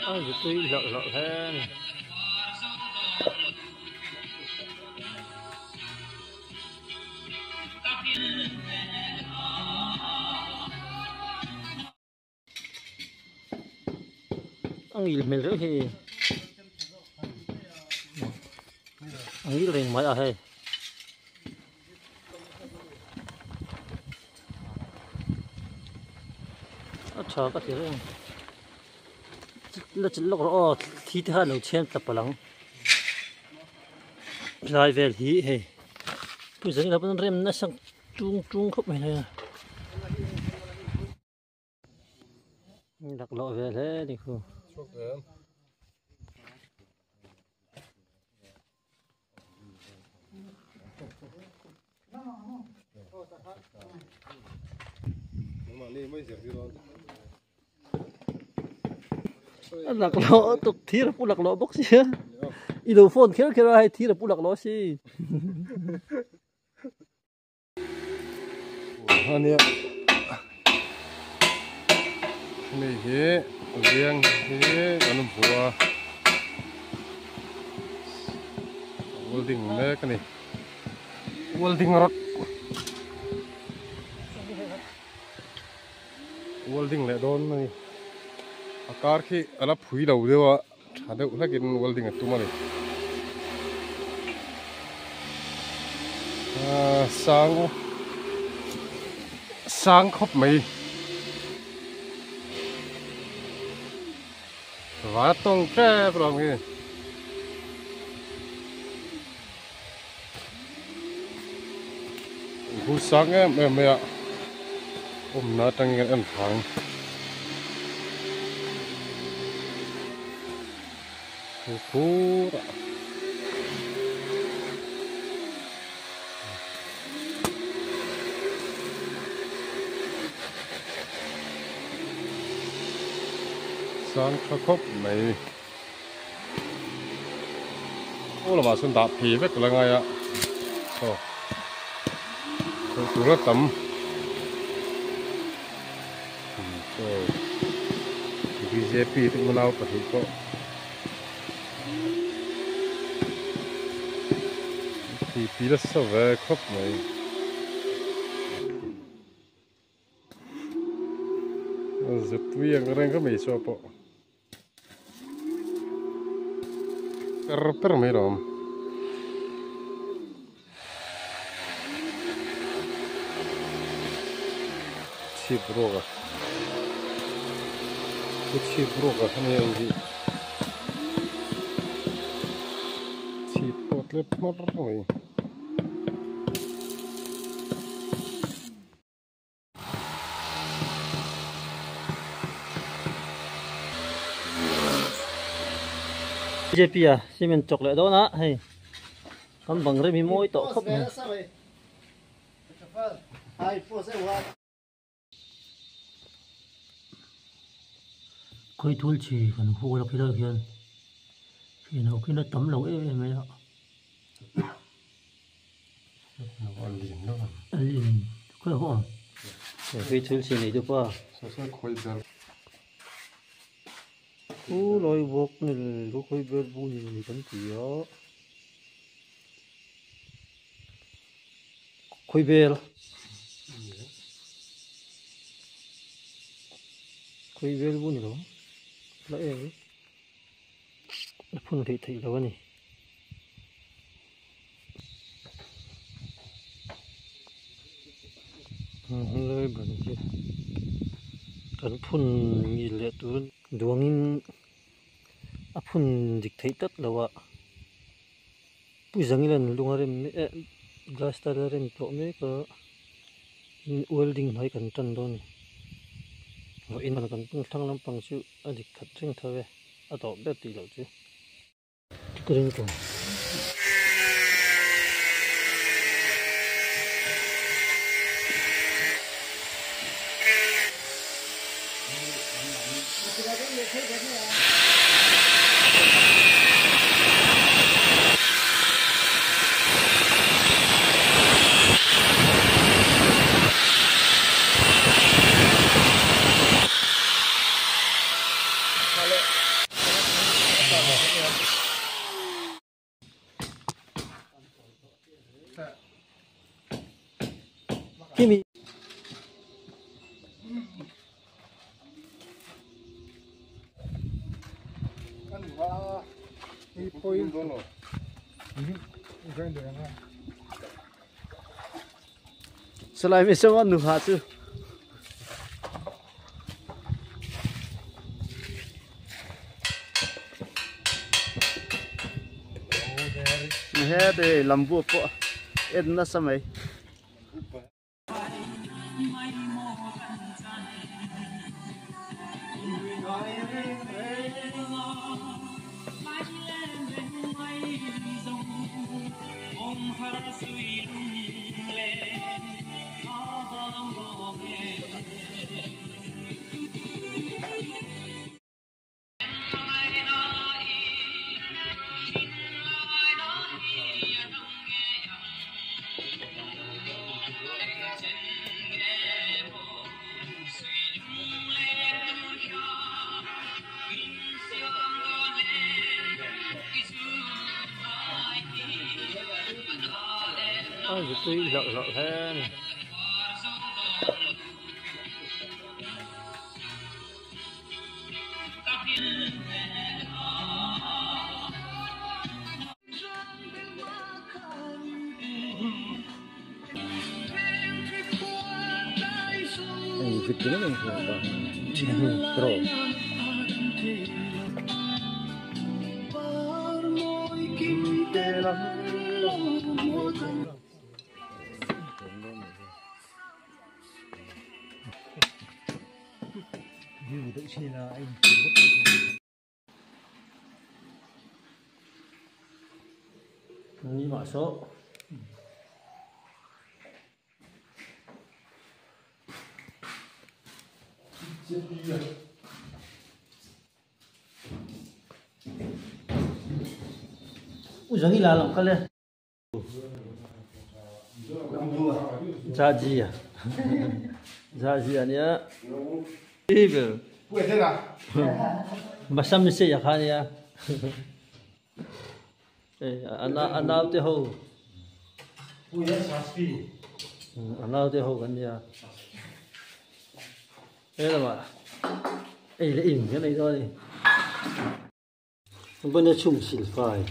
A zutui hlauh hlauh hle a ni. A ngil hmel reuh hi a ngil reng mai a hei. A tha ka ti reng la chilh lawk rawh aw thi te kha a lo chhiam tla palh ang helai vel hi hei pawisa hi lo rem nasa tung tung khawp mai hei a. Laklawh ve hle a ni khu. A laklawh tuk thir a pu laklawh bawk sia i lo phone kher kher a hei thir a pu laklawh si. Ania hemi hi riang hi kan hmu a welding mek a ni welding rod welding leh dawn a ni a kar khi a la phui lo deuh a tha deuh hlekin welding a tum a ni aaa sang sang khawp mai va tawng tep lo ang hi. Hu sang em em mai a awmna atangin kan en thang. Hu khur a. Sang tha khawp mai. Aw lamah chuan dah phei vek la ngai a aw chho tur a tam chaw bjp te unau pahnih pawh ti ti nasa ve khawp mai. Zutui ang reng kha mai saw pawh. Per per mai lawm. Chhip ruak a. Chu chhip ruak a hemi ang hi. Chhip pawh tlep hmar mai. Bjp a cement chawk leh dawn a hei kan bang rem hi mawi tawh khawp mai. Khawithul chi kan hul a khilai khian thian ho khian a tam lo em em mai a. A lin khawi ho ang he thil chi nei te pa u lawi bawk ni lu khawi ber bu ni kan ti a khawi bel khawi bel bu ni lo la em a phun theih theih lo a ni. Helai ban hi kan phun ngil leh tur duangin a phun dik theih tlat lo a puizangin an lung a rem eh glass tile a rem tawh mek a welding hmai kan tan dawn a ni vawiin kan thlang lampang chu a dik khat reng tho e a tawp ber tih loh chu. Kimi. Salai mi sama nu ha chu. He te lambu pawh en nasa mai. Tui lợ lợ thế Vịt cái này rồi. Ni masuk. Ui là làm cái này. Gia gì à? Gia gì à nhá? Evil. Masam se ya kha nia. Ana anau te ho. Anau te ho kan nia. Thế là mà. Ê lấy in cái này thôi. Bên đây chung xịt phải.